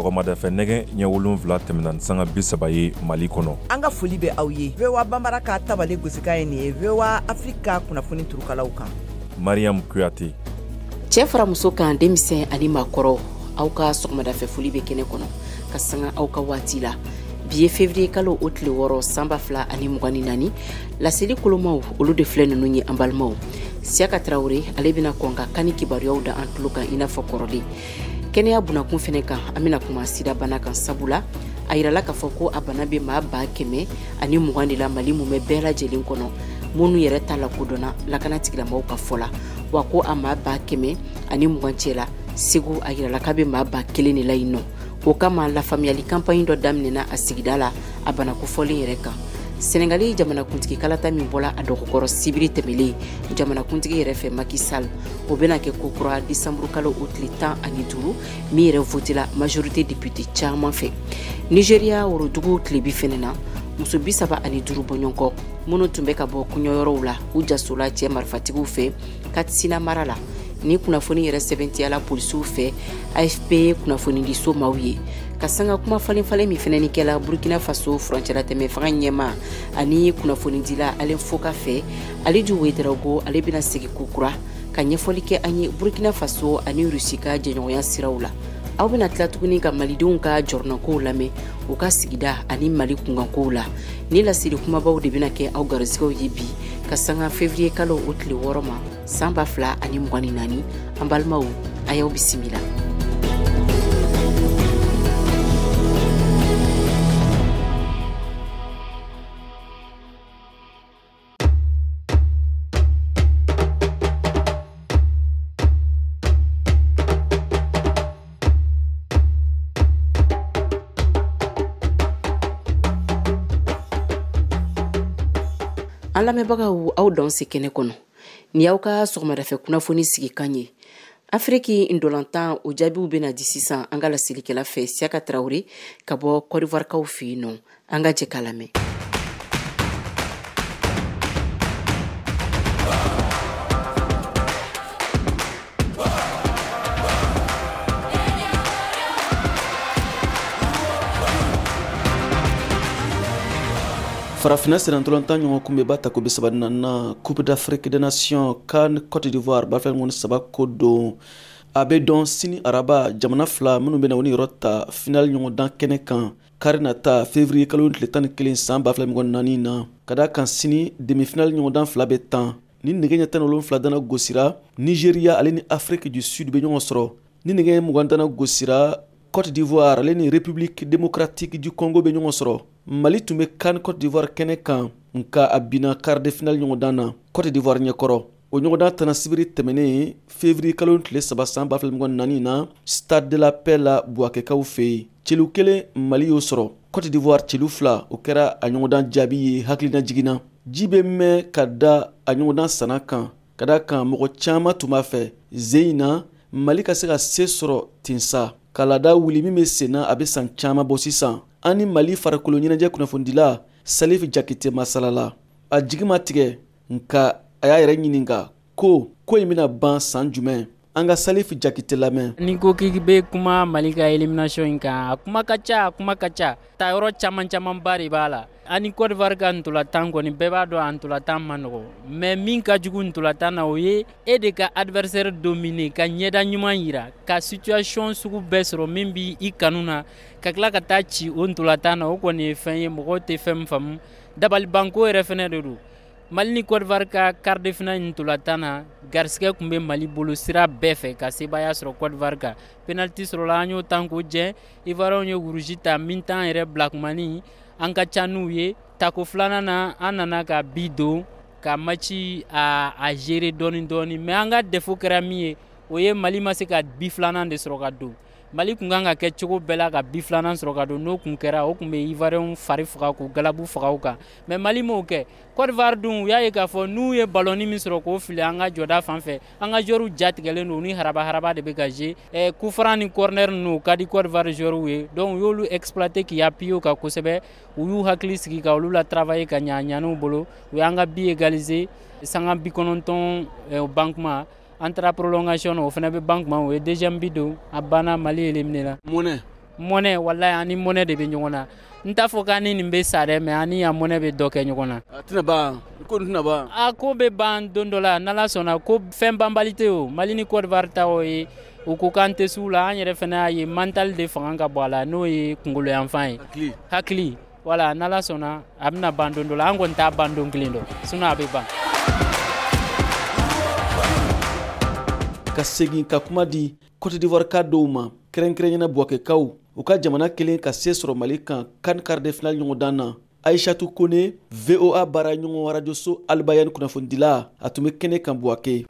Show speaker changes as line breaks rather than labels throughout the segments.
Sɔgɔmada fɛ nɛgɛ ɲɛ 7 tɛmɛna ni sanga 30 ye Mali kɔnɔ.
An ka foli bɛ aw ye VOA Banbara ka tabale gosikan ye nin ye VOA Afrique ka kunnafoni turukalaw kan.
Mariam Kuyate.
Cɛ fara muso kan, denmisɛn ani maakɔrɔ, aw ka sɔgɔmadafɛ foli bɛ kɛnɛ kɔnɔ ka sanga aw ka waati la. Bi ye février kalo o tile 6 san 2024. Laseli kolomaw, olu de filɛ ninnu ye. An balimaw, Siyaka Tarawele, ale bɛna kɔn ka kan ni kibaruyaw da an tulo kan i n'a fɔ kɔrɔlen. Kɛnɛya bunakun fɛnɛ kan, an bɛna kuma sidabana kan, sabula a yirala k'a fɔ ko a bana bɛ maa 120,000 de la Mali mumɛ bɛɛ lajɛlen kɔnɔ, minnu yɛrɛ ta lakodɔnna lakana tigilamɔgɔw ka fɔ la. Wa ko a maa 120,000 cɛ la, Segu, a yirala k'a bɛ maa 1000 de la yen nɔ. O kama, lafaamuyali campagne dɔ daminɛna a sigida la a bana kofɔlen yɛrɛ kan. Senegali jamanakuntigi kalata min bɔla a dɔgɔkɔrɔ sibiri tɛmɛlen jamanakuntigi yɛrɛ fɛ Macky Sall, o bɛna kɛ kokura disanburu kalo o tile 15, min yɛrɛ votela majorité député caman fɛ. Nigeria worodugu tilebi fɛnɛ na, muso 35 bɔɲɔgɔnkɔ minnu tun bɛ ka bɔ kɔɲɔyɔrɔw la, u jasola cɛ marifatigiw fɛ Katsina mara la. Ni kunnafoni yɛrɛ sɛbɛntiyala polisiw fɛ AFP kunnafonidiso maaw ye. Ka sanga kuma falen falen min fɛnɛ ni kɛla Burkina Faso furancɛlatɛmɛ fanga ɲɛma ani kunnafonidila Alain Foka fɛ, Alidu Ouédraogo, ale bɛna segi kokura ka ɲɛfɔli kɛ an ye Burkina Faso ani Rusi ka jɛɲɔgɔnya siraw la. Aw bɛna tila tuguni ka malidenw ka jɔrɔnɔkow lamɛn u ka sigida ani Mali kunkankow la. Ni laseli kumabaw de bɛna kɛ aw garisɛgɛw ye bi ka sanga février kalo o tile 6 ma san 2024. An balimaw, a y'aw bisimila. An lamɛnbagaw, aw danse kɛnɛ kɔnɔ. Ni y'aw ka sɔgɔmadafɛ kunnafoni sigikan ye. Afiriki ndolantan, o jaabiw bɛna di sisan an ka laselikɛla fɛ Siyaka Tarawele ka bɔ Côte d'Ivoire kaw fɛ yen nɔ. An ka jɛ k'a lamɛn.
Farafinna senatɔlɔntan ɲɔgɔn kunbɛba tako 34nan, Coupe d'Afrique des Nations CAN Côte d'Ivoire 2023 ko don, a bɛ dɔn sini araba jamana fila minnu bɛna u ni yɔrɔ ta final ɲɔgɔndan kɛnɛ kan kari nata février kalo tile 11 san 2024 na. Ka da kan, sini demi final ɲɔgɔndan fila bɛ tan. Ni nɛgɛ ɲɛ 17 dana gosira, Nigeria ale ni Afrique du Sud bɛ ɲɔgɔn sɔrɔ. Ni nɛgɛ 20 dana gosira, Côte d'Ivoire ale ni République démocratique du Congo bɛ ɲɔgɔn sɔrɔ. Mali tun bɛ CAN Côte d'Ivoire kɛnɛ kan, nka a binna quart de finale ɲɔgɔndan na Côte d'Ivoire ɲɛkɔrɔ. O ɲɔgɔndan tana sibiri tɛmɛnen février kalo tile 3 san 2024 na Stade de la Paix la Buwakɛkaw fɛ yen. Celu kelen Mali y'o sɔrɔ, Côte d'Ivoire celu fila. O kɛra a ɲɔgɔndan jaabi ye. Hakilina jiginna ji bɛ mɛn ka da a ɲɔgɔndan sana kan, ka da kan mɔgɔ caman tun b'a fɛ zen in na Mali ka se ka se sɔrɔ ten sa, ka laada wuli min bɛ sen na a bɛ san caman bɔ sisan. An ni Mali farikolo ɲɛnajɛ kunnafonidila Salif Jakite masalala. A jigi ma tigɛ, nka a y'a yɛrɛ ɲininka ko ko in bɛna ban san jumɛn? An ka Salif Jakite lamɛn.
Ni ko k'i bɛ kuma Mali ka élimination in kan, a kuma ka ca, a kuma ka ca, tayɔrɔ caman camanba de b'a la. Ani Côte d'Ivoire ka ntolantan kɔni, bɛɛ b'a dɔn a ntolantan ma nɔgɔ, mais min ka jugu ntolantan na, o ye e de ka adversaire dominer, ka ɲɛda ɲuman yira, ka situation sugu bɛɛ sɔrɔ min bi i kanu na, ka tila ka taa ci o ntolantan na. O kɔni ye fɛn ye mɔgɔw tɛ fɛn min faamu, dabalibanko yɛrɛ fɛnɛ de don. Mali ni Côte d'Ivoire ka quart de finale ntolantan na, garisɛgɛ tun bɛ Mali bolo sira bɛɛ fɛ ka sebaaya sɔrɔ Côte d'Ivoire kan. Penalty sɔrɔla, an y'o tan k'o jɛ. Ivoiriens ye rouge ta mi-temps yɛrɛ bilakumani, an ka ca n'u ye. Tako filanan na, an nana ka bi don ka match a gérer dɔɔni dɔɔni, mais an ka défaut kɛra min ye, o ye Mali ma se ka bi filanan de sɔrɔ ka don. Mali tun kan ka kɛ cogo bɛɛ la ka bi filanan sɔrɔ ka don. N'o tun kɛra, o tun bɛ Ivoiriens fari faga k'u galabu faga u kan, mais Mali m'o kɛ. Côte d'Ivoire dun, u y'a ye k'a fɔ n'u ye ballon min sɔrɔ k'o fili an ka jɔda fan fɛ, an ka joueurs ja tigɛlen don, u ni haraba haraba de bɛ ka jouer. Coup franc ni corner ninnu, o ka di Côte d'Ivoire joueurs ye, donc u y'olu exploiter k'i appuyer u kan kosɛbɛ. U y'u hakili sigi ka olu la travailler ka ɲɛ, a ɲan'u bolo, u y'an ka but égaliser sanga 90 ban kuma. An taara prolongation na, o fana bɛ ban kuma, o ye deuxième but don, a banna, Mali éliminé la.
Mɔnɛ
Mɔnɛ walayi ani mɔnɛ de bɛ ɲɔgɔn na. N t'a fɔ k'an ni nin bɛ sa dɛ, mais ani yan mɔnɛ bɛ dɔ kɛ ɲɔgɔn na.
A tɛna ban, ko nin tɛna ban.
A ko bɛ ban don dɔ la, n'Ala sɔnna. Ko fɛn banbali tɛ o. Mali ni Côte d'Ivoire ta o ye, u ko k'an tɛ s'u la, an yɛrɛ fana y'a ye mental de fanga ka bɔ a la, n'o ye kunkolo yanfan ye. Hakili. Voilà, n'Ala sɔnna a bɛna ban don dɔ la, an kɔni t'a ban don kelen dɔn, sinon a bɛ ban.
Ka segin ka kuma di Côte d'Ivoire ka dɔw ma, kɛrɛnkɛrɛnyana Buwakɛkaw, u ka jamana kelen ka se sɔrɔ Mali kan CAN quart de finale ɲɔgɔndan na. Aïchatou Kone, VOA baara ɲɔgɔn rajoso Albayan kunnafonidila, a tun bɛ kɛnɛ kan Buwake.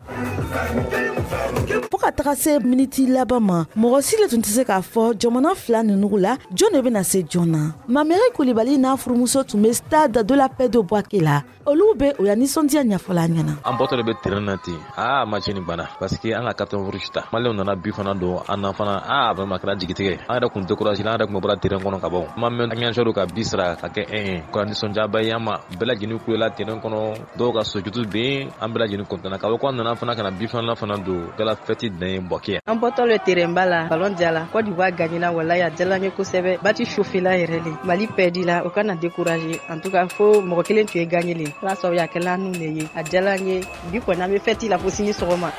Fo ka taga se miniti laban ma, mɔgɔ si le tun tɛ se k'a fɔ jamana fila ninnu la jɔn de bɛna se jɔn na. Mameri Kulibali n'a furumuso tun bɛ stade de la paix de Bouaké la. Olu bɛ o ya nisɔndiya ɲɛfɔla ɲɛna.
An bɔtɔ de bɛ terrain na ten, match nin banna parce que an ka carton rouge ta. Maliyɛnw nana but fana don an na fana, vraiment a kɛra jigitigɛ. An yɛrɛ kun découragé, an yɛrɛ kun bɔra terrain kɔnɔ ka bɔ. An ma mɛn an ka ka but sara ka kɛ 1 ye. Kɛra nisɔndiyaba ye an ma, bɛɛ lajɛlen kulela terrain kɔnɔ, dɔw ka sojudu ben, an bɛɛ lajɛlen content na. K'a fɔ ko an nana fana ka na but fana don, kɛra fête dan ye Bouaké.
An bɔtɔ le terrain ba la, ballon jala, Côte d'Ivoire gagnera, walayi a diyala n ye kosɛbɛ. Match chauffé la yɛrɛ le. Mali perdu la, o kana décourager. En tout cas, fo mɔgɔ kelen tun ye gagné le. Ala sababu a kɛla an n'u de ye. A diyala n ye. Bi kɔni an bɛ fête la fo sini sɔgɔma.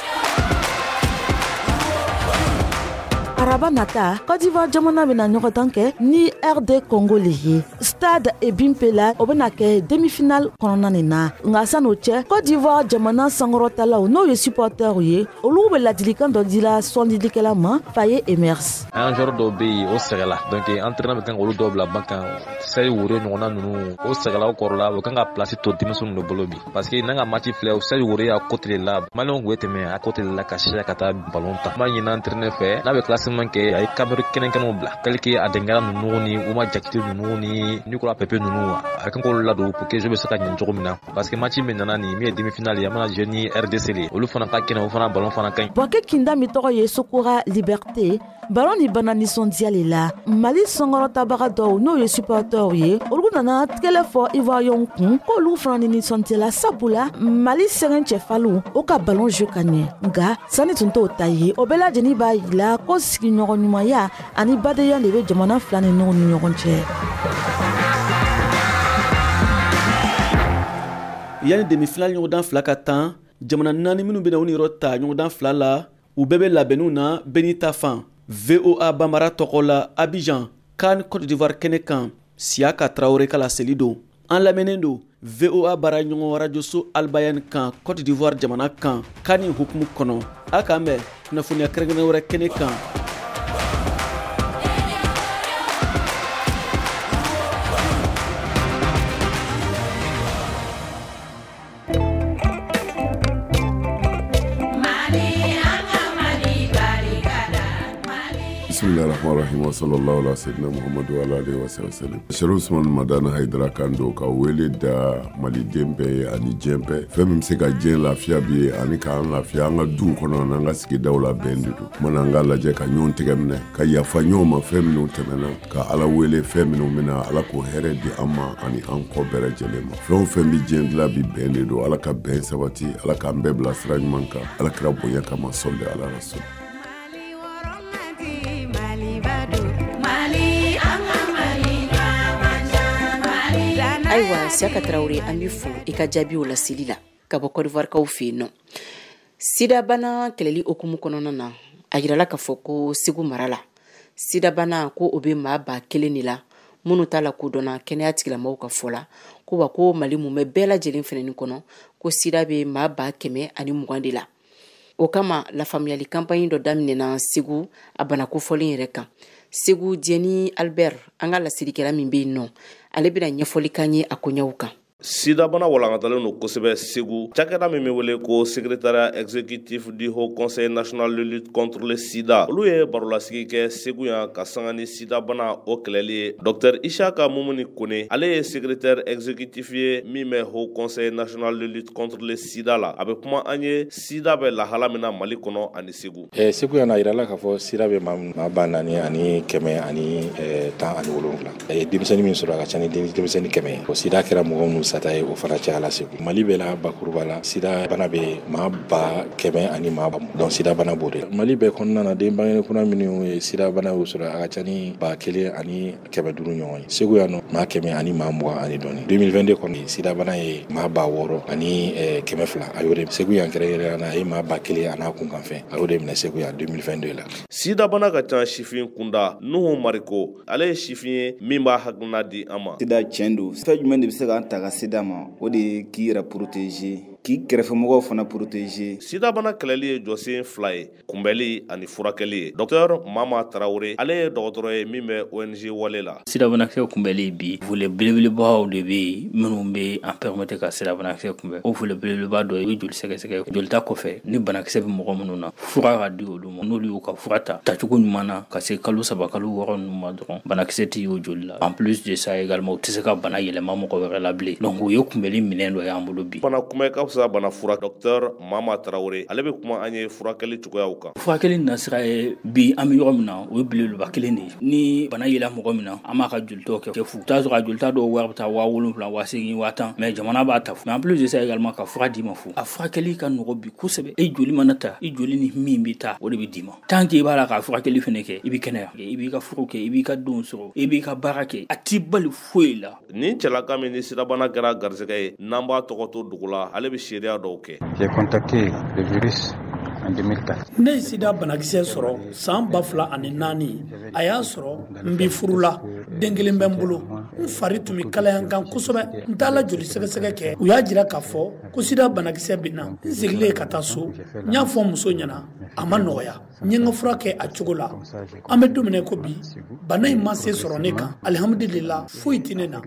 Araba nata, Côte d'Ivoire jamana bɛna ɲɔgɔndan kɛ ni RD Congo le ye. Stade Ebimpe la, o bɛna kɛ demi-finale kɔnɔna nin na. Nka san'o cɛ, Côte d'Ivoire jamana sankɔrɔtalaw n'o ye supporters ye, olu bɛ ladilikan dɔ dila sɔndilikɛla ma Faye Emers.
An joueur dɔw bɛ yen, o sɛgɛla, donc entraîneur bɛ kan k'olu dɔw bila banc kan. Seri Woro ɲɔgɔnna ninnu, o sɛgɛla, o kɔrɔla, o kan ka place to denmisɛnninw de bolo bi, parce que n'an ka match filɛ, Seri Woro y'a côté de la, Maliyɛnw tun bɛ tɛmɛ a côté de la ka siya ka taa ballon ta. N b'a ɲini entraîneur fɛ, n'a bɛ classement kɛ, a ye Cameroun kɛnɛ-kɛnɛw bila, tel que Adengara ninnu ni Ouma Diakité ninnu ni Nicolas Pepe ninnu, a kan k'olu ladon pour que jeu bɛ se ka ɲɛ cogo min na, parce que match min nana nin min ye demi-finale ye, an bɛna jouer ni RDC de ye, olu fana ka kɛnɛ, o fana ballon fana ka ɲi.
Bouaké kinda min tɔgɔ ye Sokora Liberté, ballon ni banna nisɔndiya le la. Mali sankɔrɔtabaga dɔw n'o ye supporters ye, olu nana tɛgɛlɛ fɔ Ivoiriyɛnw kun k'olu fana ni nisɔndiyala, sabula Mali sɛgɛn cɛfaliw o ka ballon jeu ka ɲɛ. Nka sanni tun t'o ta ye. O bɛɛ lajɛlen b'a yira ko sigiɲɔgɔn ɲumanya ani badenya de bɛ jamana fila ninnu ni ɲɔgɔn cɛ.
Yanni demi-finale ɲɔgɔndan fila ka tan, jamana naani minnu bɛna u niyɔrɔ ta ɲɔgɔndan fila la, u bɛɛ bɛ labɛnniw na, bɛɛ n'i ta fan. VOA Bambara tɔgɔ la, Abidjan, CAN Côte d'Ivoire kɛnɛ kan, Siaka Traoré ka laseli don. An lamɛnnen don VOA baara ɲɔgɔn rajoso Albayan kan Côte d'Ivoire jamana kan, CAN hukumu kɔnɔ. A k'an bɛn kunnafoniya kɛrɛnkɛrɛn wɛrɛ kɛnɛ kan.
Bismillahirrahmanirrahim wa sallallahu ala sayyidina Muhammadu wa ala alihi wa sallam. Sherif Usman Madani Haidara kan don ka wele da maliden bɛɛ ye ani diɲɛ bɛɛ. Fɛn min bɛ se ka diɲɛ lafiya bi ye ani k'an lafiya an ka duw kɔnɔ n'an ka sigidaw la, bɛn de don. Kumana an k'a lajɛ ka ɲɔgɔn tɛgɛ minɛ, ka yafa ɲɔgɔn ma fɛn minnu tɛmɛna, ka Ala wele fɛn minnu bɛna, Ala k'o hɛrɛ di an ma ani an kɔ bɛɛ lajɛlen ma. Fɛn o fɛn bɛ diɲɛ dilan bi, bɛn de don. Ala ka bɛn sabati, Ala k'an bɛɛ bila sira ɲuman kan, Ala kira bonya kama, sɔli ala rasul.
Ayiwa, Siaka Traoré, an b'i fo i ka jaabiw laseli la ka bɔ Côte d'Ivoire kaw fɛ yen nɔ. Sidabana kɛlɛli hukumu kɔnɔna na, a yirala k'a fɔ ko Segu mara la, sidabana ko o bɛ maa 1000 de la minnu t'a la kodɔnna kɛnɛya tigilamɔgɔw ka fɔ la, ko wa ko Mali mun bɛ bɛɛ lajɛlen fɛnɛ kɔnɔ, ko sida bɛ maa 120 de la. O kama lafaamuyali campagne dɔ daminɛna Segu a bana kofɔlen yɛrɛ kan. Segu Diɛni Albert, an ka laselikɛla min bɛ yen nɔ, ale bɛna ɲɛfɔli k'an ye a koɲɛw kan.
Sidabana walankatalen don kosɛbɛ Segu. Cakɛda min bɛ wele ko secrétariat exécutif du Haut Conseil national de lutte contre le sida, olu ye barolasigi kɛ Segu yan ka sanga ni sidabana o kɛlɛli ye. Docteur Isaka Mumuni Kone, ale ye secrétaire exécutif ye min bɛ Haut Conseil national de lutte contre le sida la. A bɛ kuma an ye sida bɛ lahala min na Mali kɔnɔ ani Segu.
Segu yan, a yirala k'a fɔ sida bɛ maa 4117. A ye denmisɛnnin min sɔrɔ, a ka ca ni denmisɛnnin 100 ye. O sida kɛra mɔgɔ minnu sata ye, o fana cayala Segu. Mali bɛɛ la bakuruba la, sida bana bɛ maa 100,000 ani maa 20. Donc sida bana b'o de la. Mali bɛɛ kɔnɔna na, den bangenen kura minnu ye sida bana y'u sɔrɔ, a ka ca ni 1500 ɲɔgɔn ye. Segu yan nɔ, maa 100 ani maa 20 ani dɔɔni. 2022 kɔnɔ, sida bana ye maa 6200, a y'o de Segu yan kɛrɛnkɛrɛnnenya la, a ye maa 1000 a n'a kunkanfɛn, a y'o de minɛ Segu yan 2022 la.
Sida bana ka ca sifin kunda. Nuhu Mariko, ale ye sifin ye min b'a hakilina di an ma.
Sida tiɲɛ don. Fɛn jumɛn de bɛ se k'an ta ka sida ma? O de ye k'i yɛrɛ protéger, k'i kɛrɛfɛmɔgɔw fana protéger.
Sida bana kɛlɛli ye jɔsen fila ye, kunbɛli ani furakɛli ye. Docteur Mama Tarawele, ale ye dɔgɔtɔrɔ ye min bɛ ONG Wale la.
Sida banakisɛ kunbɛli bi, volet belebelebaw de bɛ yen minnu bɛ an permettre ka sida banakisɛ kunbɛn. O volet belebeleba dɔ ye, o ye joli sɛgɛsɛgɛ. Jolita kɔfɛ, ni banakisɛ bɛ mɔgɔ minnu na, fura ka di olu ma. N'olu y'u ka fura ta tacogo ɲuman na, ka se kalo 3 kalo 6 ninnu ma dɔrɔn, banakisɛ tɛ y'o joli la. En plus de ça également, u tɛ se ka bana yɛlɛma mɔgɔ wɛrɛ la bilen. Donc o ye kunbɛli minɛn dɔ y'an bolo bi.
Bana kunbɛn ka fisa bana fura. Docteur Mama Tarawele, ale bɛ kuma an ye furakɛli cogoyaw kan.
Furakɛli nasira ye bi, an bɛ yɔrɔ min na, o ye belebeleba kelen de ye. Ni bana yela mɔgɔ min na, an b'a ka jolitaw kɛ fu. T'a sɔrɔ a jolita dɔw wari bɛ taa 7000, 8000, 10,000, mais jamana b'a ta fu. Mais en plus de ça également, ka fura d'i ma fu. A furakɛli ka nɔgɔ bi kosɛbɛ. E joli mana ta, i joli ni min bɛ taa, o de bɛ d'i ma. Tant que i b'a la ka furakɛli fɛnɛ kɛ, i bɛ kɛnɛya, i b'i ka furu kɛ, i b'i ka denw sɔrɔ, i b'i ka baara kɛ, a t'i bali foyi la.
Nin cɛlaka min ni sidabana kɛra garisɛgɛ ye, n'an b'a tɔgɔ to dugu la, ale bɛ seereya dɔw kɛ.
J'ai contacté le virus en 2004.
Ne ye sida banakisɛ sɔrɔ san 2004. A y'a sɔrɔ n bɛ furu la, den kelen bɛ n bolo. N fari tun bɛ kalaya n kan kosɛbɛ. N taala joli sɛgɛsɛgɛ kɛ, u y'a jira k'a fɔ ko sida banakisɛ bɛ n na. N seginnen ka taa so, n y'a fɔ muso ɲɛna, a ma nɔgɔya. N ye n ka fura kɛ a cogo la. An bɛ don min na ko bi, bana in ma se sɔrɔ ne kan. Alihamudulila, foyi tɛ ne na.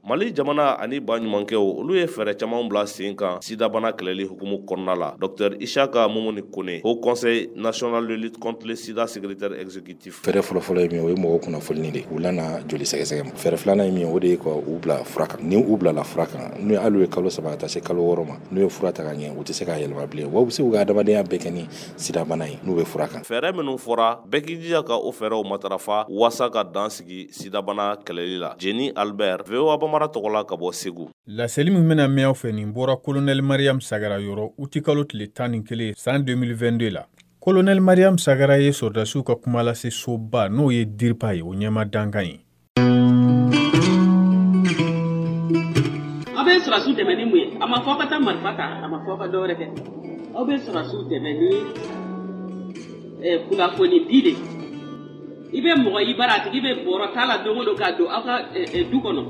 Mali jamana ani baɲumankɛw, olu ye fɛɛrɛ caman bila sen kan sidabana kɛlɛli hukumu kɔnɔna la. Docteur Isaka Mumuni Kone, Haut Conseil national de lutte contre le sida, secrétaire exécutif.
Fɛɛrɛ fɔlɔfɔlɔ ye min ye, o ye mɔgɔw kunnafoni de ye, u lana joli sɛgɛsɛgɛ ma. Fɛɛrɛ filanan ye min ye, o de ye ka u bila fura kan. Ni u bilala fura kan, n'u hali ye kalo 3 ka taa se kalo 6 ma, n'u ye fura ta ka ɲɛ, u tɛ se k'a yɛlɛma bilen. Wa u bɛ se k'u ka adamadenya bɛɛ kɛ ni sidabana ye n'u bɛ fura kan.
Fɛɛrɛ minnu fɔra, bɛɛ k'i jija ka o fɛɛrɛw matarafa walasa ka dan sigi sidabana kɛlɛli la. Jeni Albert, VOA Bambara tɔgɔ la ka bɔ Segu.
Laseli min bɛna mɛn aw fɛ, nin bɔra Colonel Mariam Sagara yɔrɔ utikalo tile 11 san 2022 la. Colonel Mariam Sagara ye sɔrɔdasiw ka kumalase soba n'o ye DIRPA ye, o ɲɛma dankan ye.
Aw bɛ sɔrɔdasiw dɛmɛ ni mun ye? A ma fɔ aw ka taa marifa ta, a ma fɔ aw ka dɔwɛrɛ kɛ. Aw bɛ sɔrɔdasiw dɛmɛ ni kunnafoni di de. I bɛ mɔgɔ i bara, a tigi bɛ bɔrɔ t'a la don o don k'a don aw ka du kɔnɔ.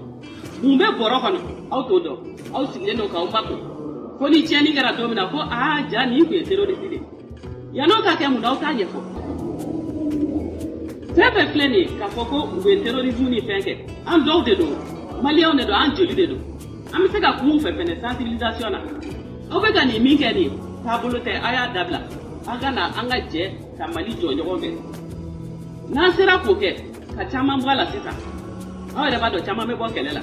Mun bɛ bɔrɔ kɔnɔ? Aw t'o dɔn. Aw sigilen don k'aw makun. Fo ni tiɲɛni kɛra don min na, ko aa ja nin tun ye terroriste de ye. Yann'o ka kɛ mun na, aw t'a ɲɛfɔ. Fɛn fɛn filɛ nin ye k'a fɔ ko u bɛ terrorisme ni fɛn kɛ, an dɔw de don, maliyɛnw de don, an joli de don. An bɛ se ka kuma u fɛ fɛnɛ sensibilisation na. Aw bɛ ka nin min kɛ nin ye, taabolo tɛ, a y'a dabila. An ka na an ka jɛ ka Mali jɔ ɲɔgɔn fɛ. N'an sera k'o kɛ, ka caman bɔ a la sisan, aw yɛrɛ b'a dɔn caman bɛ bɔ kɛlɛ la.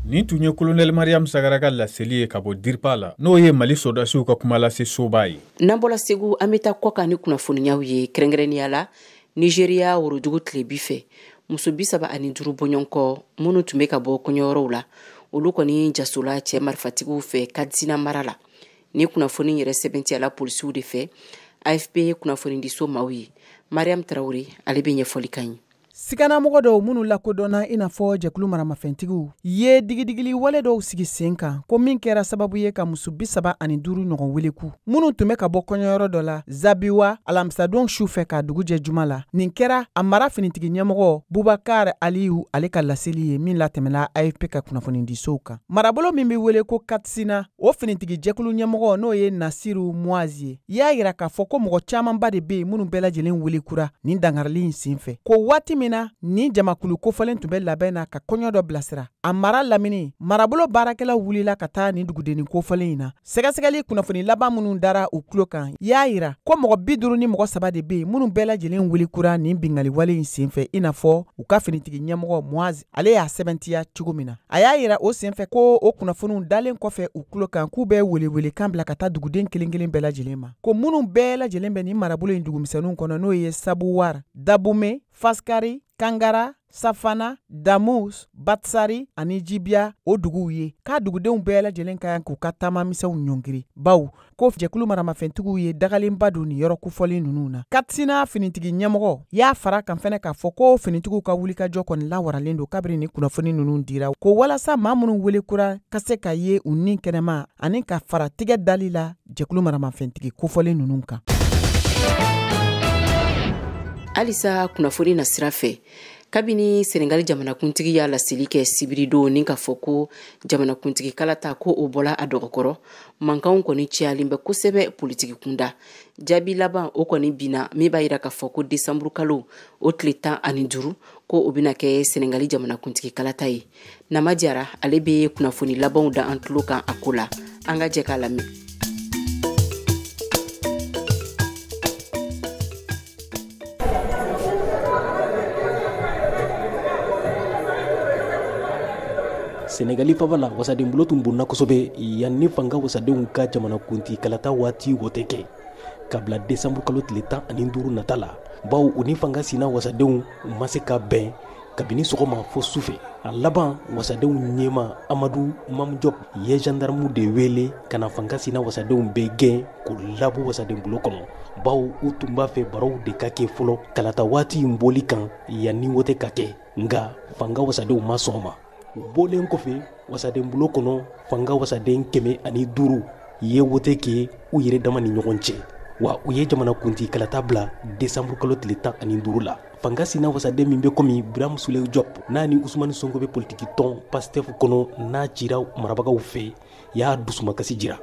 Nin tun ye Colonel Mariam Sagara ka laseli ye ka bɔ DIRPA la, n'o ye Mali sɔrɔdasiw ka kumalase soba ye.
N'an bɔra Segu, an bɛ taa kɔkan ni kunnafoniyaw ye, kɛrɛnkɛrɛnnenya la Nigéria worodugu tilebi fɛ. Muso 35 bɔɲɔgɔnkɔ minnu tun bɛ ka bɔ kɔɲɔyɔrɔw la, olu kɔni jasola cɛ marifatigiw fɛ Katsina mara la. Ni kunnafoni yɛrɛ sɛbɛntiyala polisiw de fɛ, AFP kunnafonidiso maaw ye. Mariam Tarawele, ale bɛ ɲɛfɔli kan ye.
Siganamɔgɔ dɔw minnu lakodɔnna i n'a fɔ jɛkulu maramafɛntigiw ye digidigili wale dɔw sigi sen kan, ko min kɛra sababu ye ka muso 35 ɲɔgɔn weleku minnu tun bɛ ka bɔ kɔɲɔyɔrɔ dɔ la Zabiwa alamisadon su fɛ ka dugu jɛ juma la. Nin kɛra a mara finitigi ɲɛmɔgɔ Bubakar Aliyu ale ka laseli ye min latɛmɛla AFP ka kunnafonidisow kan. Marabolo min bɛ wele ko Katsina, o finitigi jɛkulu ɲɛmɔgɔ n'o ye Nasiru Muazi ye, y'a yira k'a fɔ ko mɔgɔ camanba de bɛ yen minnu bɛɛ lajɛlen welekura nin dankarili in sen fɛ, ko waati min min na ni jamakulu kofɔlen tun bɛ labɛn na ka kɔɲɔ dɔ bilasira a mara lamini. Marabolo baarakɛlaw wulila ka taa nin dugudennin kofɔlen in na. Sɛgɛsɛgɛli kunnafoni laban minnu dara u tulo kan y'a yira ko mɔgɔ 53 de bɛ yen minnu bɛɛ lajɛlen wuli kura nin binkanni in senfɛ, i n'a fɔ u ka finitigi ɲɛmɔgɔ Muaz, ale y'a sɛbɛntiya cogo min na. A y'a yira o senfɛ ko o kunnafoniw dalen kɔfɛ u tulo kan, k'u bɛ welewelekan bila ka taa duguden kelen kelen bɛɛ lajɛlen ma, ko minnu bɛɛ lajɛlen bɛ nin marabolo in dugumisɛnninw kɔnɔ, n'o ye Sabuwar, Dabume, Faskari, Kangara, Safana, Damus, Batsari ani Jibiya o duguw ye, k'a dugudenw bɛɛ lajɛlen ka kan k'u ka taamamisɛnw ɲɔngiri, baw ko jɛkulu maramafɛntigiw ye dagalenba don nin yɔrɔ kofɔlen ninnu na. Katsina finitigi ɲɛmɔgɔ y'a fara kan fɛnɛ k'a fɔ ko finitigiw ka wulikajɔ kɔni lawaralen don kabiri ni kunnafoni ninnu dira, ko walasa maa minnu wele kura ka se ka ye u ni kɛnɛma ani ka fara tigɛ dali la jɛkulu maramafɛntigi kofɔlen ninnu kan.
Halisa kunnafoni na sira fɛ, kabini Senegali jamanakuntigi y'a laseli kɛ sibiridon ni k'a fɔ ko jamanakuntigi kalata ko o bɔla a dɔgɔkɔrɔ, mankanw kɔni cayalen bɛ kosɛbɛ politiki kunda. Jaabi laban o kɔni binna min b'a yira k'a fɔ ko desanburu kalo o tile 15 ko o bɛna kɛ Senegali jamanakuntigi kalata ye. Nama Jara, ale bɛ kunnafoni labanw da an tulo kan a ko la. An ka jɛ k'a lamɛn.
Senegali faba la, wasadenbulo tun bonna kosɛbɛ yanni fanga wasadenw ka jamanakunti kalata waati wote kɛ ka bila desanburu kalo tile 15 nata la, bawo u ni fanga sina wasadenw u ma se ka bɛn kabini sɔgɔma fo sufɛ. A laban, wasadenw ɲɛma Amadu Mame Diop ye gendarmew de wele ka na fanga sina wasadenw bɛɛ gɛn k'u labɔ wasadenbulo kɔnɔ, bawo u tun b'a fɛ barow de ka kɛ fɔlɔ kalata waati in bɔli kan yanni wote ka kɛ. Nka fanga wasadenw ma sɔn ma. U bɔlen kɔfɛ wasadenbulo kɔnɔ, fanga wasaden 105 ye wote kɛ u yɛrɛ dama ni ɲɔgɔn cɛ, wa u ye jamanakuntigi kalata bila desanburu kalo tile 15 la. Fanga sina wasaden min bɛ komi Birame Souleye Diop, n'a ni Usumani Sonko bɛ politiki tɔn Pastef kɔnɔ, n'a cira marabagaw fɛ, y'a dusumakasi jira.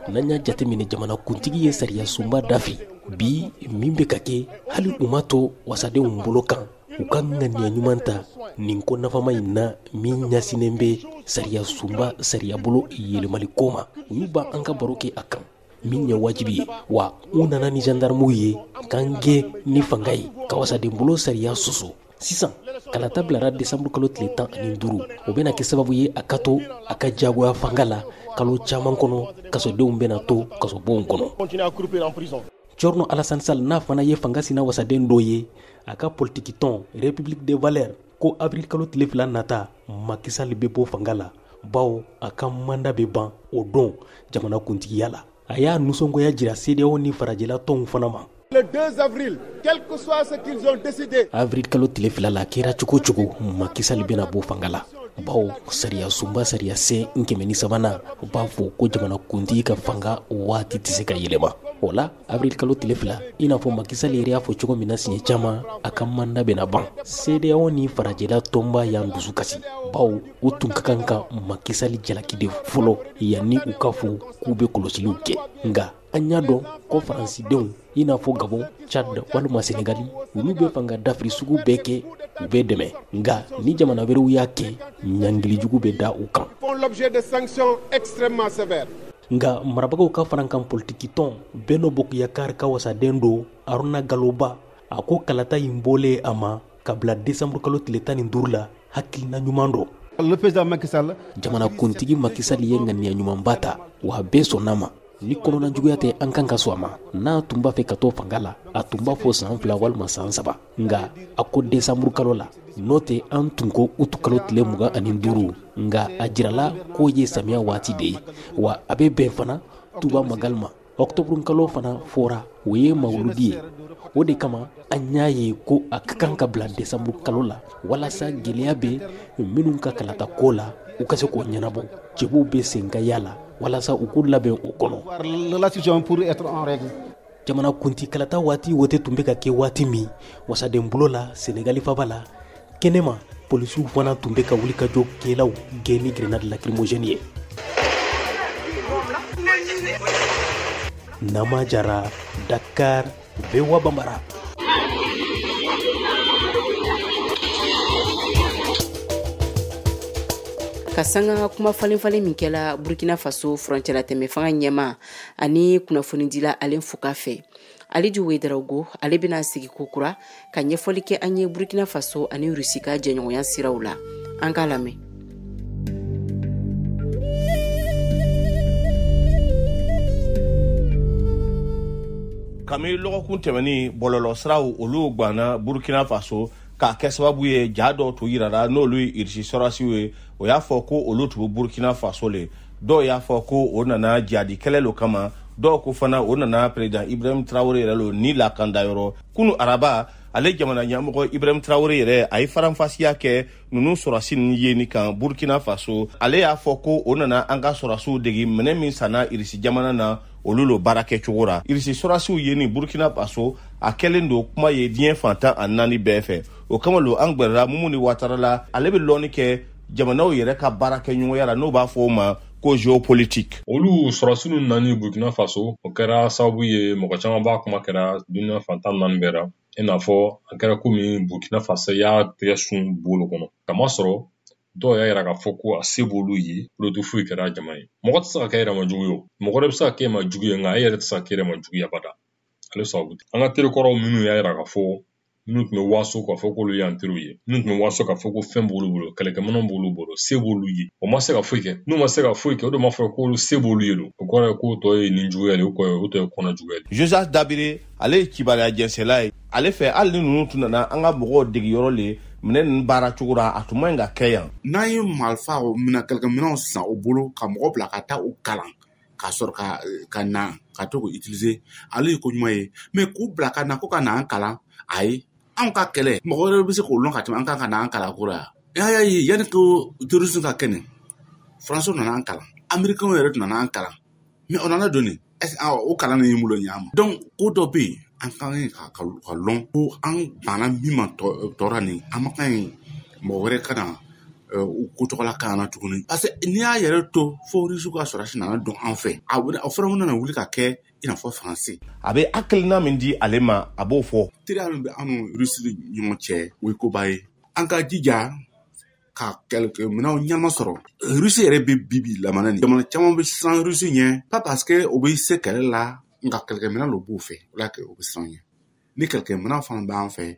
N'an y'a jateminɛ, jamanakuntigi ye sariya sunba dafi bi min bɛ ka kɛ, hali u ma to wasadenw bolo kan u ka ŋaniya ɲuman ta nin ko nafama in na min ɲɛsinnen bɛ sariya sunba sariyabolo yɛlɛmali ko ma. U y'u ban an ka baro kɛ a kan min ye wajibi ye, wa u nana ni gendarmew ye k'an gɛn ni fanga ye ka wasadenbolo sariya sɔsɔ. Sisan kalata bilara desanburu kalo tile 15, o bɛna kɛ sababu ye a ka to a ka jagoya fanga la kalo caman kɔnɔ. Kasodenw bɛna to kasobonw kɔnɔ. Thierno Alassane Sall, n'a fana ye fanga sina wasaden dɔ ye, a ka politiki tɔn République des valeurs ko avril kalo tile 2 nata, Macky Sall bɛ bɔ fanga la, bawo a ka mandat bɛ ban o don jamanakuntigiya la. A y'a nisɔngoya jira CEDEAO ni farajɛla tɔnw fana ma.
Le 2 avril, quel que soit ce qu'ils ont décidé.
Avril kalo tile 2 la, a kɛra cogo cogo, Macky Sall bɛna bɔ fanga la, bawo sariya sunba sariya sen 103nan u b'a fɔ ko jamanakuntigi ka fanga waati tɛ se ka yɛlɛma. O la, avril kalo tile 2, i n'a fɔ Macky Sall yɛrɛ y'a fɔ cogo min na siɲɛ caman, a ka mandat bɛna ban. CEDEAO ni farajɛla tɔnba y'an dusu kasi, bawo u tun ka kan ka Macky Sall jalaki de fɔlɔ yanni u ka fɔ k'u bɛ kɔlɔsiliw kɛ. Nka an y'a dɔn ko faransidenw, i n'a fɔ Gabon, Tchad walima Senegali, olu bɛ fanga dafiri sugu bɛɛ kɛ, u bɛ dɛmɛ. Nka ni jamana wɛrɛw y'a kɛ, ɲangilijugu bɛ da u kan. Nka marabagaw ka farankan politiki tɔn Benno Bokk Yakaar ka wasaden don Aruna Galoba, a ko kalata in bɔlen a ma ka bila desanburu kalo tile 15 la, hakilina ɲuman don.
Le président Macky Sall.
Jamanakuntigi Macky Sall ye ŋaniya ɲumanba ta, wa bɛɛ sɔnna ma. Ni kɔnɔna juguya tɛ, an kan ka sɔn a ma. N'a tun b'a fɛ ka to fanga la, a tun b'a fɔ san 2 walima san 3. Nka a ko desanburu kalo la, n'o tɛ an tun ko utu kalo tile 25. Nka a jirala k'o ye samiya waati de ye, wa a bɛ bɛn fana Tuba Magal ma. Ɔkutɔburu kalo fana fɔra, o ye mawuludi ye. O de kama an y'a ye ko a ka kan ka bila desanburu kalo la, walasa gɛlɛya bɛ minnu ka kalata ko la, u ka se k'o ɲɛnabɔ. Cɛbɔw bɛ sen ka yala walasa u k'u labɛn o kɔnɔ. Jamanakuntigi kalata waati wote tun bɛ ka kɛ waati min wasadenbulo la Senegali faba la, kɛnɛma polisiw fana tun bɛ ka wulikajɔ kɛlaw gɛn ni grenade lacrymogène ye. Nama Jara, Dakar, VOA Bambara.
Ka sanga kuma falen-falen min kɛla Burkina Faso furancɛlatɛmɛ fanga ɲɛma ani kunnafonidila Alain Foka fɛ. Aliju Ouedraogo ale bɛna sigi kokura ka ɲɛfɔli kɛ an ye Burkina Faso ani Rusi ka jɛɲɔgɔnya siraw la. An k'a lamɛn.
Kami lɔgɔkun tɛmɛni bɔlɔlɔsiraw olu gwanna Burkina Faso k'a kɛ sababu ye ja dɔw tun yirara n'olu ye Irisi sɔrɔsiw ye. O y'a fɔ ko olu tun bɛ Burkina Faso le. Dɔw y'a fɔ ko o nana jihadi kɛlɛ lo kama, dɔw ko fana o nana président Ibrahim Traoré yɛrɛ lo ni lakandayɔrɔ. Kunu araba, ale jamana ɲɛmɔgɔ Ibrahim Traoré yɛrɛ a ye faranfasiya kɛ ninnu sɔrɔsi ninnu yeni kan Burkina Faso. Ale y'a fɔ ko o nana an ka sɔrɔsiw degi minɛ min sanna Irisi jamana na olu lo baara kɛcogo ra. Irisi sɔrɔsiw yeni Burkina Faso a kɛlen don kuma ye diɲɛ fantan a naani bɛɛ fɛ. O kama lo an gwɛrɛla Mumuni Watara la, ale bɛ lɔnni kɛ jamanaw yɛrɛ ka baara kɛ ɲɔgɔnya la, n'o b'a fɔ o ma ko géopolitique.
Olu sɔrɔsi ninnu nani Burkina Faso, o kɛra sababu ye mɔgɔ caman b'a kuma kɛra dunuya fantan naani bɛɛ ra. I n'a fɔ a kɛra komi Burkina Faso y'a tɛgɛ sun bolo kɔnɔ. Kamasɔrɔ dɔw y'a yira k'a fɔ ko a se b'olu ye, olu tɛ foyi kɛra jama ye. Mɔgɔ tɛ se ka kɛ yɛrɛ ma jugu ye o. Mɔgɔ wɛrɛ bɛ se ka kɛ ma jugu ye, nka e yɛrɛ tɛ se ka kɛ yɛrɛ ma jugu ye abada. Ale sababu tɛ. An ka terikɔrɔw minnu y'a yira k'a fɔ minnu tun bɛ waso k'a fɔ k'olu y'an teriw ye, minnu tun bɛ waso k'a fɔ ko fɛn b'olu bolo, kɛlɛkɛminɛnw b'olu bolo, se b'olu ye, o ma se ka foyi kɛ. N'u ma se ka foyi kɛ, o de ma fɔ k'olu se b'olu ye don. O kɔrɔ ye k'o tɔ ye nin juguya de ye, o tɔ ye kɔnɔ juguya de ye.
Joseph Dabire, ale ye kibaruya jɛnsɛla ye. Ale fɛ hali ni ninnu tun nana an ka mɔgɔw degeyɔrɔ le minɛ ninnu baara cogo la, a tun man ɲi ka kɛ yan.
N'an ye marifa minɛ kɛlɛkɛminɛnw san o bolo ka mɔgɔ bila ka taa o kalan k'a sɔrɔ ka na ka to k'o utiliser, ale ye ko ɲuman ye. Mais k'u bila ka na ko ka na an kalan, ayi. Anw ka kɛlɛ mɔgɔ wɛrɛ bɛ se k'o lɔn ka tɛmɛ an kan ka na an kalan ko la. Y'a ye yanni ko terrorisme ka kɛ nin, Faransiw nana an kalan, Américains yɛrɛ tun nana an kalan, mais o nana don nin o kalan nin bolo ɲa ma. Donc ko dɔ bɛ yen an ka kan ka lɔn ko an banna min ma tɔɔrɔ nin, an ma kan ɲi mɔgɔ wɛrɛ ka na u ko tɔgɔla kan na tuguni. Parce que n'i y'a yɛrɛ to fo Rusiw ka sɔrɔsi nana don an fɛ, a fɔra nana wuli ka kɛ i n'a fɔ Faransi.
A bɛ hakilina min di ale ma, a b'o fɔ.
Teriya min bɛ an ni Rusi ni ɲɔgɔn cɛ, o ye koba ye. An ka jija ka kɛlɛkɛminɛnw ɲɛnama sɔrɔ. Rusi yɛrɛ bɛ bi lamana nin. Jamana caman bɛ siran Rusi ɲɛ, pas parce que o bɛ se kɛlɛ la, nka kɛlɛkɛminɛn dɔ b'u fɛ, o la o bɛ siran ɲɛ. Ni kɛlɛkɛminɛn fana b'an fɛ,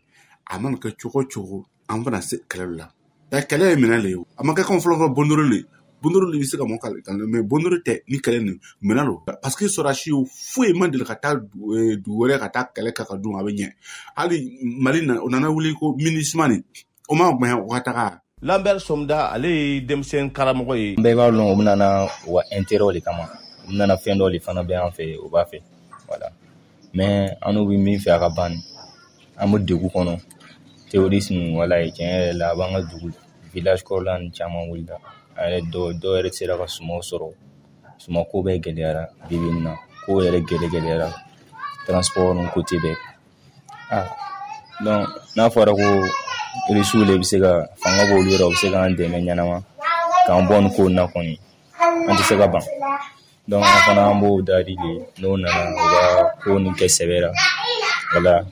a mana kɛ cogo o cogo, an bɛna se kɛlɛ la. Kɛlɛ ye minɛn le ye, a ma kɛ komi fɔlɔ fɔlɔ bondoro le. Bondoro le bɛ se ka mɔgɔ kalan, mais bondoro tɛ ni kɛlɛ nin minɛn don. Parce que sɔrɔdasiw foyi man deli ka taa dugu wɛrɛ ka taa kɛlɛ kɛ ka dun a bɛ ɲɛ. Hali Mali na, o nana wuli ko MINUSMA nin, o ma gbɛn o ka taga.
Lambert Somda, ale ye denmisɛn karamɔgɔ ye.
Bɛɛ b'a dɔn u nana u ka intérêt de kama, u nana fɛn dɔ de fana bɛ an fɛ, u b'a fɛ. Voilà. Mais an n'u bɛ min fɛ a ka ban, an bɛ degun kɔnɔ. Terrorisme wala ye tiɲɛ yɛrɛ la, a b'an ka dugu village kɔrɔla ni caman wuli la. A yɛrɛ dɔw yɛrɛ sera ka sumaw sɔrɔ, sumako bɛɛ gɛlɛyara bi bi in na, ko yɛrɛ gɛlɛyara, transport ni côté bɛɛ. Donc n'a fɔra ko Rusiw de bɛ se ka fanga b'olu yɔrɔ, u bɛ se k'an dɛmɛ ɲɛnama k'an bɔ nin ko in na kɔni, an tɛ se ka ban. Donc an fana an b'o dari de, n'o nana u ka ko nin kɛ sɛbɛ la. Voilà.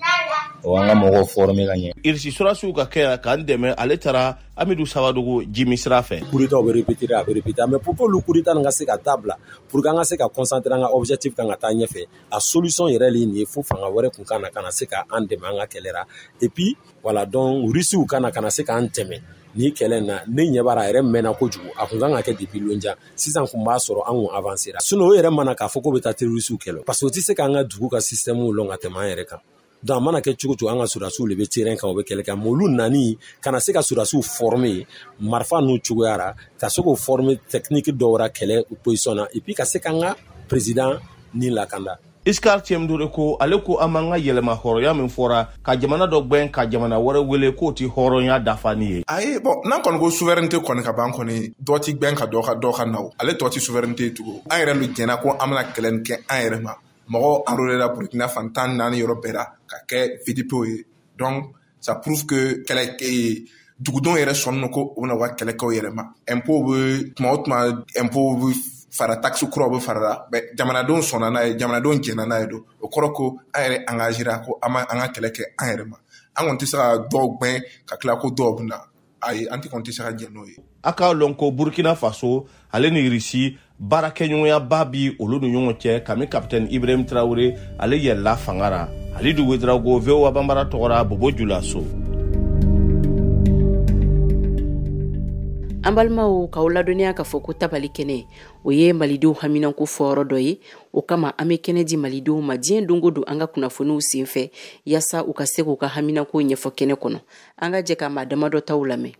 O an ka mɔgɔw former ka ɲɛ.
Irisi sɔrɔsiw ka kɛ yan k'an dɛmɛ, ale taara Amidu Sawadogo Jimi sira fɛ.
Coup d'État bɛ répéter, a bɛ répéter, mais pour que olu coup d'État nin ka se ka dabila, pour que an ka se ka concentrer an ka objectif kan ka taa ɲɛfɛ, a solution yɛrɛ le nin ye, fo fanga wɛrɛ kun ka na ka na se ka an dɛmɛ an ka kɛlɛ la. Et puis voilà, donc Rusiw ka na ka na se k'an dɛmɛ ni kɛlɛ in na. Ne ɲɛ b'a la, a yɛrɛ mɛnna kojugu, a kun kan ka kɛ depuis lonjan. Sisan kun b'a sɔrɔ an kun avancé la. Sinon o yɛrɛ mana k'a fɔ k'o bɛ taa terroriste kɛlɛ, parce que o tɛ se k'an ka dugu ka système lɔn ka tɛmɛ an yɛrɛ kan. Donc a mana kɛ cogo cogo, an ka sɔrɔdasiw de bɛ terrain kan, u bɛ kɛlɛ kɛ. Mais olu nani ka na se ka sɔrɔdasiw former marifa n'u cogoya la, ka se k'o former technique dɔw la kɛlɛ position na, et puis ka se k'an ka président ni lakanda.
Iskar Tiemdore ko ale ko an m'an ka yɛlɛma hɔrɔnya min fɔra ka jamana dɔ gwɛn ka jamana wɛrɛ wele k'o ti hɔrɔnya dafa ni ye.
Ayi, bon, n'an kɔni ko souveraineté kɔni ka ban kɔni, dɔ ti gwɛn ka dɔ ka na o. Ale tɔ ti souveraineté tugun. An yɛrɛ lu jɛnna ko an bɛna kɛlɛ nin kɛ an yɛrɛ ma. Mɔgɔw enrôlé la Burkina fan 14 yɔrɔ bɛɛ la ka kɛ VDP ye. Donc ça prouve que kɛlɛ dugudenw yɛrɛ sɔnnen ko u bɛna u ka kɛlɛ kɛ u yɛrɛ ma. Impôt bɛ tuma o tuma, impôt bɛ fara, taxe kuraw bɛ fara la, mais jamanadenw sɔnna n'a ye, jamanadenw jɛnna n'a ye don. O kɔrɔ ko an yɛrɛ engagé ra ko an ma an ka kɛlɛ kɛ an yɛrɛ ma. An kɔni tɛ se ka dɔw gɛn ka tila ko dɔw bɛ na. Ayi, an ti kɔni tɛ se ka jɛn n'o ye.
A k'a lɔn ko Burkina Faso ale ni Irisi baarakɛɲɔgɔnyaba bi olu ni ɲɔgɔn cɛ kami kapitɛni Ibrahim Traoré ale yɛlɛla fanga ra. Alidu Ouédraogo, VOA Banbara tɔgɔra Bobo Julaso.
An balimaw, k'aw ladɔnniya k'a fɔ ko tabali kɛnɛ, o ye malidenw haminanko fɔyɔrɔ dɔ ye. O kama an bɛ kɛnɛ di malidenw ma diɲɛ don o don an ka kunnafoniw senfɛ, yaasa u ka se k'u ka haminanko ɲɛfɔ kɛnɛ kɔnɔ. An ka jɛ ka maa damadɔ taw lamɛn.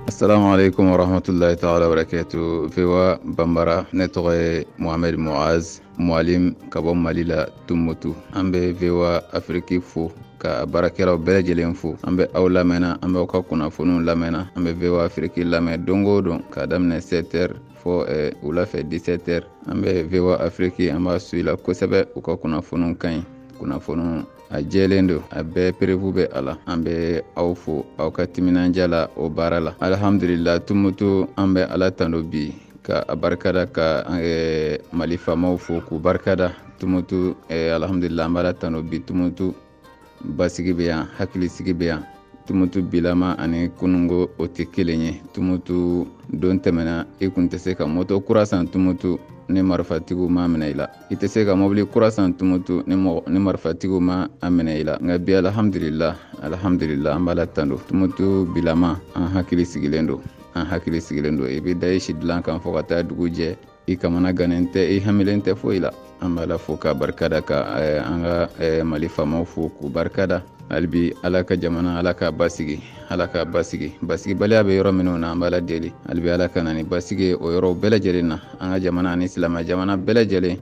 Assalamu alaikum wa rahmatullahi ta'ala wa barakatuh. VOA Bambara, ne tɔgɔ ye Mohamed Moaz Mualim ka bɔ Mali la, Tumutu. An bɛ VOA Afrique fo ka baarakɛlaw bɛɛ lajɛlen fo. An bɛ aw lamɛnna, an bɛ aw ka kunnafoniw lamɛnna. An bɛ VOA Afrique lamɛn don o don k'a daminɛ 7 heures fɔ wula fɛ 17 heures. An bɛ VOA Afrique, an b'a suit la kosɛbɛ. U ka kunnafoniw ka ɲi, kunnafoniw a jɛlen don, a bɛɛ preuve bɛ a la. An bɛ aw fo aw ka timinandiya la o baara la. Alhamdulillah, Tumutu, an bɛ Ala tando bi ka a barikada, ka Mali faamaw fo k'u barikada. Tumutu, alhamdulillah, an bɛ Ala tando bi. Tumutu basigi bɛ yan, hakilisigi bɛ yan. Tumutu bilama ani kunungo o tɛ kelen ye. Tumutu don tɛmɛna, i kun tɛ se ka moto kura san Tumutu ni marifatigiw ma minɛ i la. I tɛ se ka mobili kura san Tumutu ni marifatigiw ma a minɛ i la. Nka bi alhamdulillah, alhamdulillah, an b'a la tando. Tumutu bilama, an hakili sigilen don, an hakili sigilen don. I bɛ da i si dilan kan fo ka taa dugu jɛ, i kamana gannen tɛ, i hamilen tɛ foyi la. An b'a la fo ka barikada, ka an ka Mali faamaw fo k'u barikada. Hali Ala ka jamana, Ala ka basigi, Ala ka basigi. Basigibaliya bɛ yɔrɔ minnu na, an b'a la deli hali Ala ka na ni basigi o yɔrɔw bɛɛ lajɛlen na. An ka jamana ani silamɛ jamana bɛɛ lajɛlen,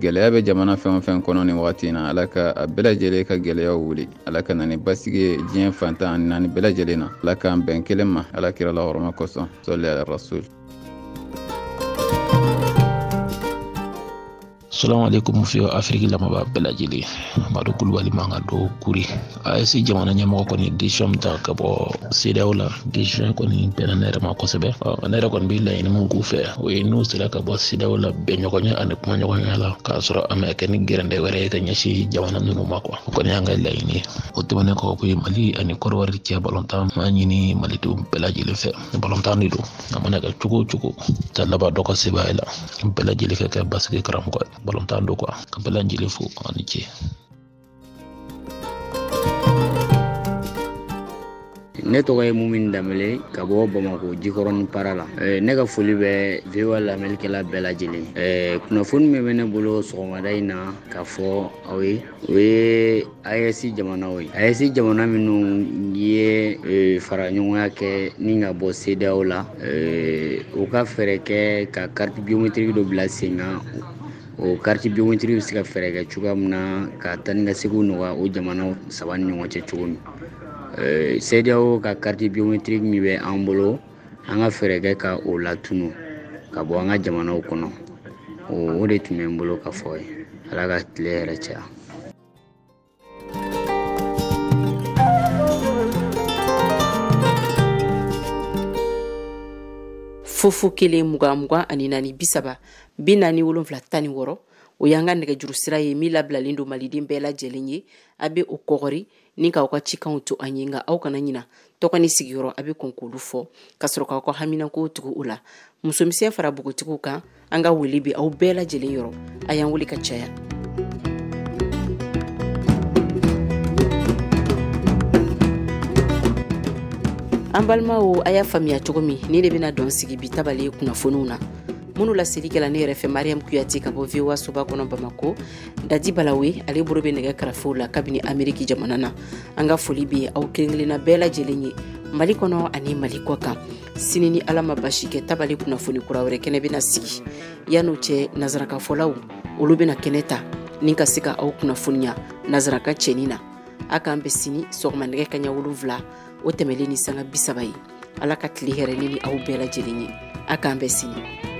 gɛlɛya bɛ jamana fɛn o fɛn kɔnɔ nin wagati in na, Ala ka a bɛɛ lajɛlen ka gɛlɛyaw wuli. Ala ka na ni basigi ye diɲɛ fantan ani naani bɛɛ lajɛlen na. Ala k'an bɛn kelen ma, Ala kira la hɔrɔma kosɔn. Sɔli ala rasul.
Salamu alaikum fiyo Afrique lamɛnbaa bɛɛ lajɛlen. Madu Kulubali man ka don kuri. AES jamana ɲɛmɔgɔ kɔni décision min ta ka bɔ CEDEAO la, décision kɔni bɛnna ne yɛrɛ ma kosɛbɛ. Ne yɛrɛ kɔni bɛ laɲini min k'u fɛ, o ye n'u sera ka bɔ CEDEAO la bɛnɲɔgɔnya ani kumaɲɔgɔnya la, k'a sɔrɔ a ma kɛ ni gɛrɛndɛ wɛrɛ ye ka ɲɛsin jamana ninnu ma quoi. O kɔni y'an ka laɲini ye. O tɛmɛnen kɔ, ko Mali ani Côte d'Ivoire cɛ balontan, m'a ɲini malidenw bɛɛ lajɛlen fɛ. Balontan de don, a mana kɛ cogo o cogo, ta laban dɔ ka sebaaya la. Bɛɛ lajɛlen ka kɛ basigi karamɔgɔ ye. Balontan don quoi. Ka bɛɛ lajɛlen fo, ani ce.
Ne tɔgɔ ye Mumini Danbele ka bɔ Bamakɔ Jikɔrɔni para la. Ne ka foli bɛ VOA lamɛnnikɛla bɛɛ lajɛlen. Kunnafoni min bɛ ne bolo sɔgɔmada in na k'a fɔ aw ye, o ye AES jamanaw ye. AES jamana minnu ye fara ɲɔgɔnya kɛ ni ka bɔ CEDEAO la, u ka fɛɛrɛ kɛ ka carte biométrique dɔ bila sen kan. O carte biométrique bɛ se ka fɛɛrɛ kɛ cogoya min na ka taa ni ka seginw nɔgɔya o jamanaw saba ni ɲɔgɔn cɛ cogo min. CEDEAO ka carte biométrique min bɛ an bolo, an ka fɛɛrɛ kɛ ka o latunu ka bɔ an ka jamanaw kɔnɔ. O de tun bɛ n bolo ka fɔ ye. Ala ka tile yɛrɛ caya.
Fofo 1 20 24 30 47 16, o y'an ka nɛgɛjuru sira ye min labilalen don maliden bɛɛ lajɛlen ye. A bɛ o kɔgɔri ni k'aw ka cikanw to an ye, nka aw kana ɲina tɔgɔ ni sigiyɔrɔ, a bɛ kɔn k'olu fɔ ka sɔrɔ k'aw ka haminankow tugu o la. Musomisɛn fara npogotigiw kan, an ka wele bɛ aw bɛɛ lajɛlen yɔrɔ, a y'an wele ka caya. An balimaw, a y'a faamuya cogo min, ni de bɛna dɔn sigi bi tabali kunnafoniw na minnu laseli kɛla ne yɛrɛ fɛ, Mariam Kuyate ka bɔ VOA soba kɔnɔ Bamako. Dadi Balawe, ale bolo bɛ nɛgɛ karafew la kabini Ameriki jamana na. An ka foli bɛ aw kelen-kelenna bɛɛ lajɛlen ye Mali kɔnɔ ani Mali kɔ kan. Sini ni Ala ma basi kɛ, tabali kunnafoni kura wɛrɛ kɛnɛ bɛna sigi. Yan'o cɛ, nazarakafɔlaw olu bɛna kɛnɛ ta ni ka se ka aw kunnafoniya nazaraka cɛnin na. A k'an bɛ sini sɔgɔma nɛgɛ kaɲa 7, o tɛmɛlen ni sanga 30 ye. Ala ka tile hɛrɛ ne ni aw bɛɛ lajɛlen ye. A k'an bɛ sini.